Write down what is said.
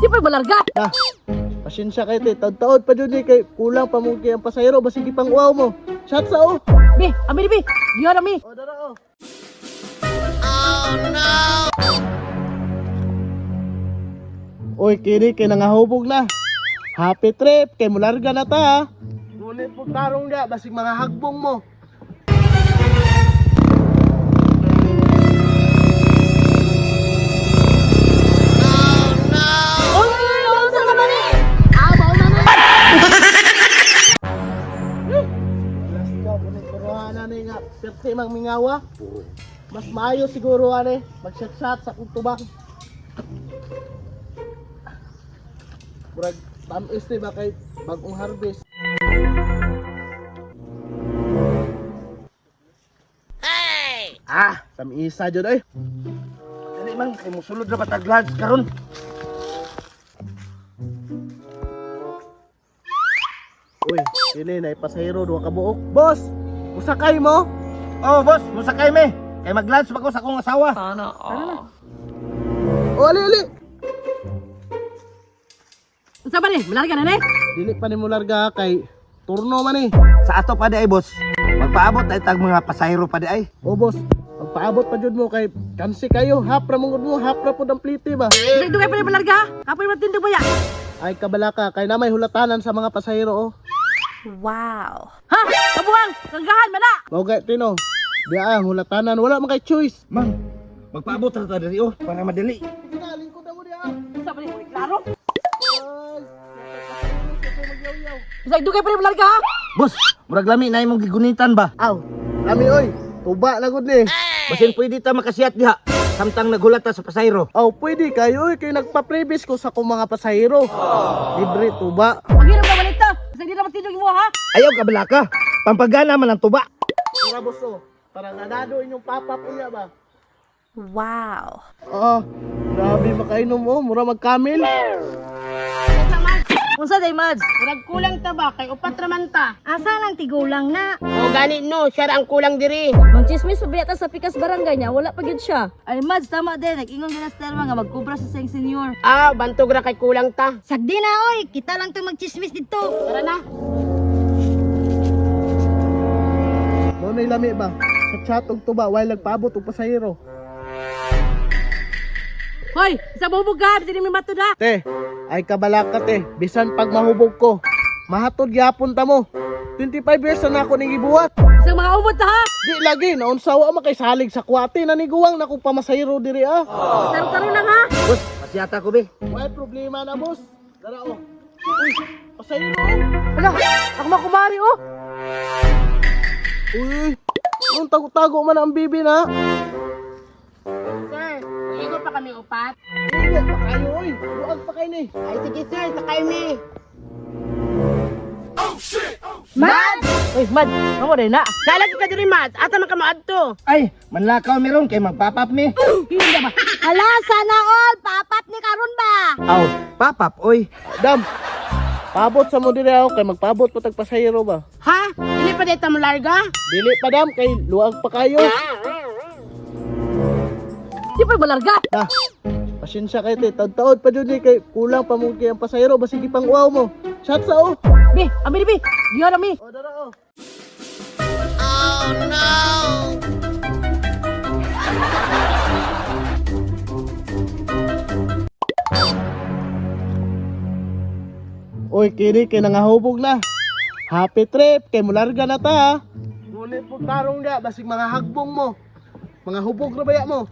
Di pa malarga. Ah, pasensya kayo te, taod-taod pa jud ni kay kulang pa mo kay ang pasahero basig ipang uaw mo. Shot sa oh. Bi, ami ni bi. Gihan ami. Oh, dara oh. Oh no. Oy, kini kay nangahubog na. Happy trip kay mularga na ta. Ha. Ngunit po tarong ga basig mga hagbong mo. Uy, unsa naman ni? Abaw na na. Last ka kuning turuan na ni nga perti mang mingawa. Mas maayo siguro ane mag-shot sa kung tubak. Murag tamis ni ba kay bagong harvest. Hey! Ah, tamisa jud ay. Dali man kay musulod ra ba tag lunch karon. Uy, kini na ipasahero duha ka buok. Boss, usakay mo? Oh boss, musakay me. Kay mag-lunch pa ko sa akong asawa. O ali ali. Unsa ba ni? Malarga na ni? Dili pa nimo larga kay turno man eh. Sa ato pa di ay boss. Magpaabot ay tag mga pasahero pa di ay. O boss, magpaabot pa jud mo kay kansi kayo, hapra mong mo, hapra pud ang plite ba. Bisag dugay pa ni malarga. Ha? Kapoy matindog ba ya? Ay kabalaka kay na may hulatanan sa mga pasahero oh. Wow. Ha? Kabuang, kanggahan man na. Mao gay tino. Di ah, hulatanan wala man kay choice. Mang, magpaabot ra ta diri oh para madali. Sige na, lingkod na mo di ah. Unsa ba ni? Klaro. Ay, magyawyaw. Bisag dugay pa ni malarga ha? Boss, murag lami na imong gigunitan ba? Aw, lami oy. Tuba na gud ni. Basin pwede ta makasiyat diha samtang naghulat ta sa pasahero. Aw, pwede kayo oy kay nagpa-previous ko sa akong mga pasahero. Libre tuba. Paghirap na balik ta. Bisag di na matindog mo ha? Ayaw ka balaka. Pampagana man ang tuba. Tara boss oh. Para nanado inyong papa po niya ba? Wow. Oo. Grabe makainom oh, mura magkamil. Unsa day Mads? Murag kulang ta ba kay upat raman ta. Asa lang tigulang na? O gani no, siya ra ang kulang diri. Magchismis pa biya ta sa pikas barangay niya, wala pa gyud siya. Ay Mads, tama din. Nag-ingon gyud sa Telma nga magkubra sa siyang senior. Ah, bantog ra kay kulang ta. Sagdi na oy, kita lang tong magchismis dito. Tara na. Mo na lami ba? Sa chat og tuba while nagpaabot og pasahero. Hoy, isa bubog ka, bisag di mi matod ha. Te, ay kabalaka te, bisan pag mahubog ko. Mahatod gyapon ta mo. 25 years na nako ning gibuhat. Bisag mga umot ta ha. Di lagi naunsawa makaisalig sa kwate na ni guwang na kung pamasahero diri ah. Taro-taro lang ha. Boss, pasiyata ko be. Way problema na boss. Dara oh. Uy, pasahero oh. Hala, ako makumari oh. Uy, ang tago-tago man ang bibi na. Sir, igo pa kami upat. Igo pa kayo oy. Luag pa kayo ni. Ay sige sir, sakay mi. Mads! Uy, Mads, mamo din na. Nalagi ka diri Mads, asa man ka moadto? Ay, manlakaw meron kay magpapap mi. Hindi ba? Hala, sana all, papap ni karon ba? Aw, papap oy. Dam. Paabot sa mo diri ako kay magpaabot pa tag pasahero ba. Ha? Dili pa dito mo larga? Dili pa dam kay luag pa kayo. Di pa malarga. Ah, pasensya kayo te, taod-taod pa jud ni kay kulang pa mo kay ang pasahero basig ipang uaw mo. Shot sa oh. Bi, ami ni bi. Gihan ami. Oh, dara oh. Oh no. Uy, kini kay nangahubog na. Happy trip kay mularga na ta. Ha. Ngunit po tarong ga basig mga hagbong mo. Mga hubog na baya mo.